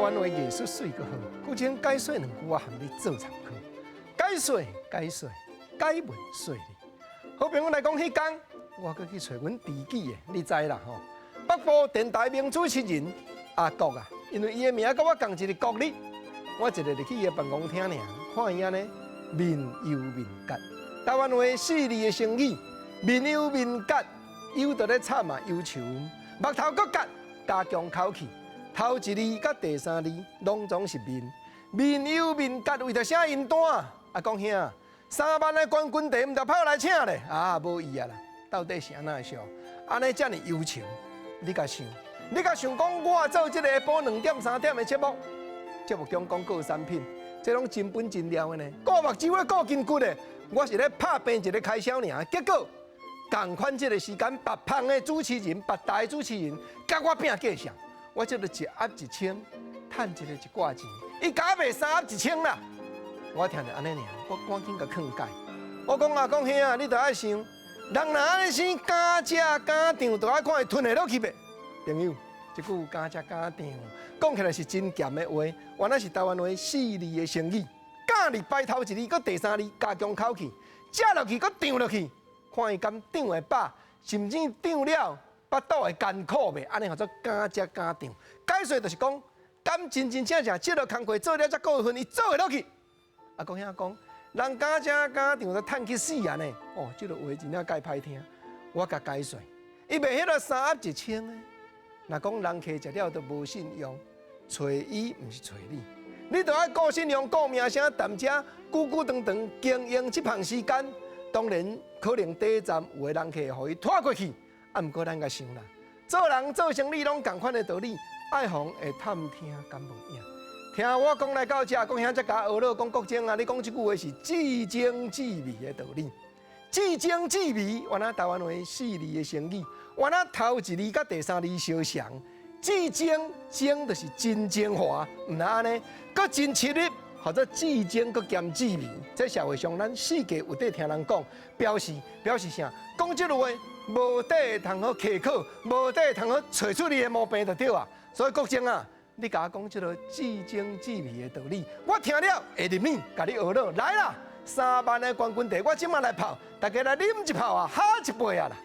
灣話藝術媠閣好，國清解說兩句，我含你做參考。解說解說解文說理。好朋友來講，彼工我閣去揣阮知己的，你知啦吼。北部電台名主持人阿國啊，因為伊的名佮我仝一个國日，我一日入去伊的辦公廳爾，看伊按呢面憂面結。台灣話四字的成語，面憂面結，憂就咧慘啊，憂愁，目頭閣結，加強口氣。頭一字佮第三字攏總是面，面憂面結，為著啥用單？阿公兄，3萬的冠軍茶毋著泡來請咧，啊，無伊啊啦，到底是按怎會想？按呢遮爾憂愁，你共想，你共想講，我做這個下晡2點3點的節目，節目中廣告產品，這攏真本真料的呢，顧目睭的顧筋骨的，我是咧拍拼一个開銷爾，結果仝款這个時間，別棚的主持人、別台的主持人，共我拼價數。我這個一盒一千，趁一个一掛錢，伊共我賣三盒一千啦。我聽著按呢爾，我趕緊共勸解。我講阿公兄啊，你著愛想，人若按呢生敢食敢當，著愛看伊吞會落去袂？朋友，這句敢食敢當，講起來是真鹹的話，原來是台灣話四字的成語。敢字排頭一字，閣第三字加強口氣，食落去閣當落去，看伊敢當會飽，甚至當了腹肚會艱苦袂？按呢號做敢食敢當。解說就是講，敢真真正正這个工課做了遮過分，伊做會落去。阿公兄講，人敢食敢當，就趁去死按呢。哦，這个話真正蓋歹聽。我共解說，伊賣彼个三盒一千的。若講人客食了都無信用，揣伊毋是揣你，你著愛顧信用、顧名聲，踮遮久久長長經營這項時間，當然可能短暫有的人客會予伊拖過去。啊，毋過咱共想啦，做人做生意攏仝款的道理，愛予人會探聽敢無影？聽我講來到遮，講遐才共學咾講國政啊！你講這句話是至精至微的道理，至精至微，原來台灣話四字的成語，原來頭一字佮第三字相像，至精精就是真精華，毋但按呢，閣真切入，號做至精閣兼至微。這社會上咱四界有佇聽人講，表示表示啥？講這句話無底通好開口，無底通好揣出你的毛病就對啊。所以國政啊，你共我講這个至精至微的道理，我聽了會入耳，共你學咾來啦！3萬的冠軍茶，我這馬來泡，大家來啉一泡啊，喝一杯啊啦！